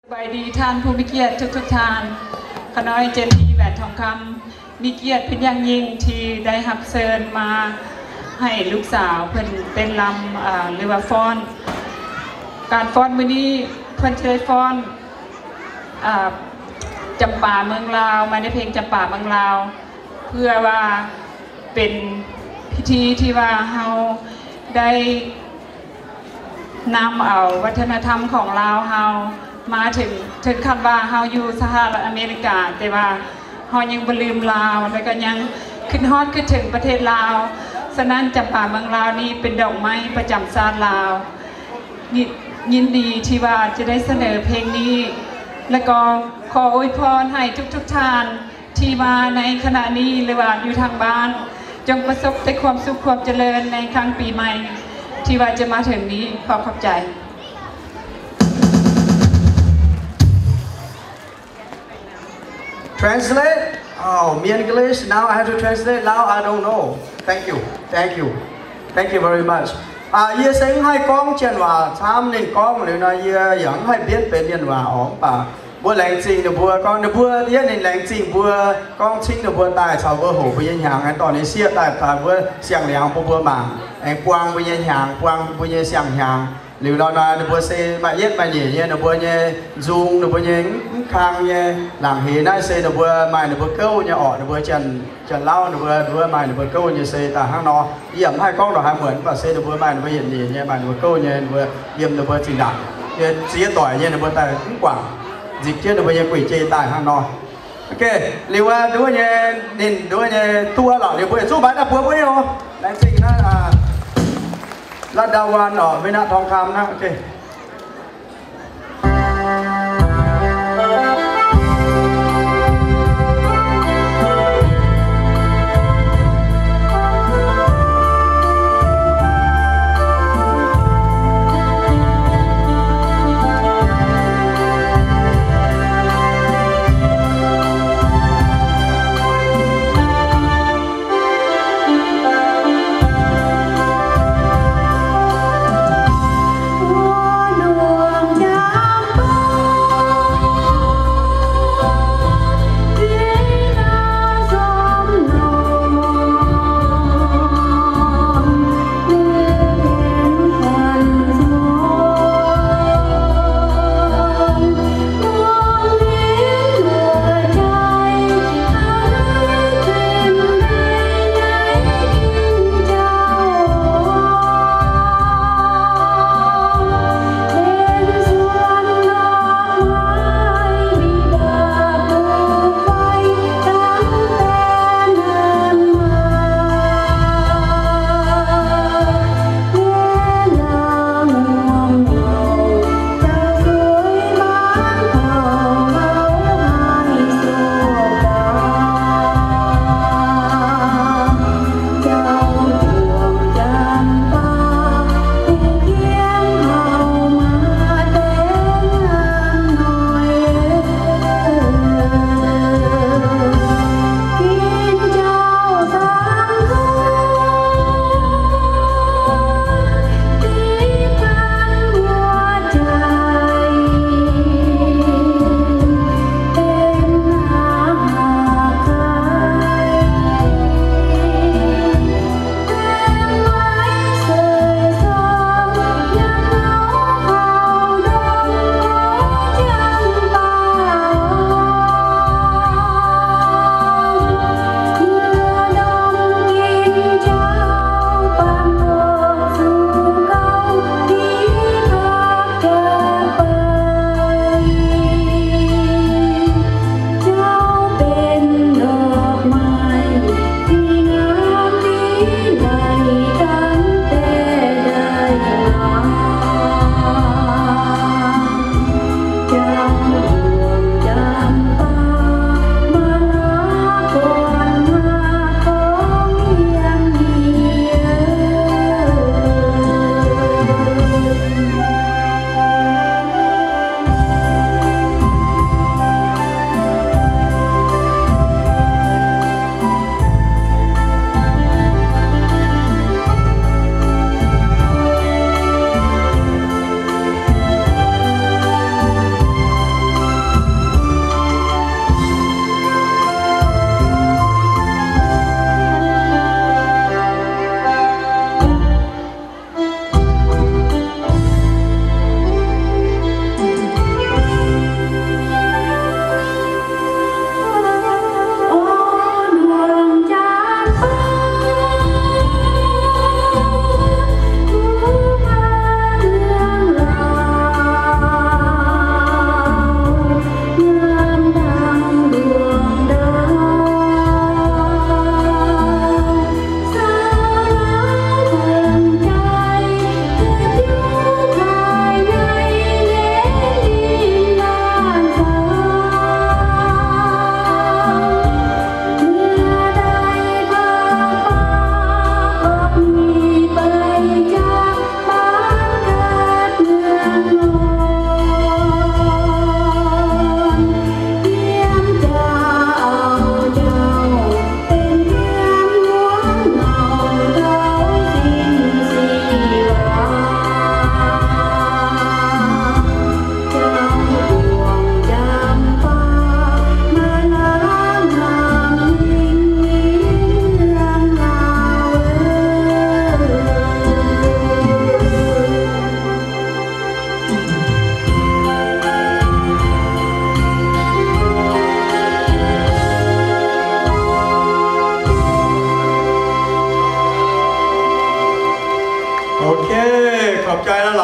สบายดีท่านผู้มีเกียรติทุกๆ ท่าน ข้าน้อยเจนนี่ แหวนทองคำ มีเกียรติเป็นอย่างยิ่งที่ได้รับเชิญมาให้ลูกสาวเพิ่นเต้นรำ อ่า หรือว่าฟ้อน การฟ้อนมื้อนี้เพิ่นจะได้ฟ้อน อ่า จำปาเมืองลาว มาในเพลงจำปาเมืองลาว เพื่อว่าเป็นพิธีที่ว่าเฮาได้ นำเอาวัฒนธรรมของลาวเฮามาเถิง เถิงขั้นว่าเฮาอยู่สหรัฐอเมริกา แต่ว่าเฮายังบ่ลืมลาว แล้วก็ยังคิดฮอดคิดเถิงประเทศลาว ฉะนั้นจำปาเมืองลาวนี้เป็นดอกไม้ประจำชาติลาว ยิน- ยินดีที่ว่าจะได้เสนอเพลงนี้ แล้วก็ขออวยพรให้ทุกๆ ท่าน ที่มาในขณะนี้หรือว่าอยู่ทางบ้าน จงประสบแต่ความสุขความเจริญในครั้งปีใหม่ที่ว่าจะมาถึงนี้ ขอขอบใจ Translate? Oh, Mien English. Now I have to translate. Now I don't know. Thank you. Thank you. Thank you very much. Aa, yie se mv haih gorngv janx waac camv ninh gorngv liuz nor, yie yaac mv haih mbienv benx mienh waac oc. Mv baac mbuo laengz zingh ninh mbuo gorngv, ninh mbuo yie ninh laengz zingh mbuo gorngv cingv ninh mbuo daaih caux mbuo hoqc mbuo nyei hnyangx, aengx dorh ninh sieqv daaih taux mbuo siang-liangx bun mbuo mangc, aengx buang mbuo nyei hnyangx, buang mbuo nyei siang-hnyangx. Liuz nor nor ninh mbuo se maaih yietv maaih nyeic nyei, ninh mbuo nyei nzung, ninh mbuo nyei mv kang nyei laangc heix naaiv se ninh mbuo maaih ninh mbuo gouv nyei orqc. Ninh mbuo janx-lauv ninh mbuo, ninh mbuo maaih ninh mbuo gouv nyei se daaih hnangv nor. Yie yaac mv haih gorngv ndongc haaix muonc, mv baac se ninh mbuo maaih ninh mbuo yietc nyeic nyei, maaih ninh mbuo gouv nyei, ninh mbuo yiem ninh mbuo zinh ndaangc nyei ziex doic nyei ninh mbuo daaih mv guangc, nzipc jienv ninh mbuo nyei gueic jei daaih hnangv nor. Ok, liuz wuov nduov nyei, ninh nduov nyei duqv lorqc, liuz mbuo yietc zungv mbaix daaih buoz mbuo nyei oc. Laengz zingh naaiv, aa, Latv Ndau Waan orqc, Mei Nat Tong Kam naaiv. Ok.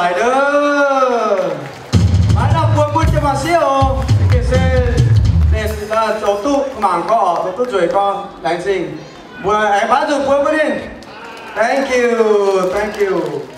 Haiz ndov, maiv nangh buo bun jienv mangc sieqv oc. Gengh se ninh zoux duqv mangc gorx, zoux duqv nzueic gorx, laengz zingh. Mbuo aengx baav nzunc buo bun ninh. Thank you, thank you.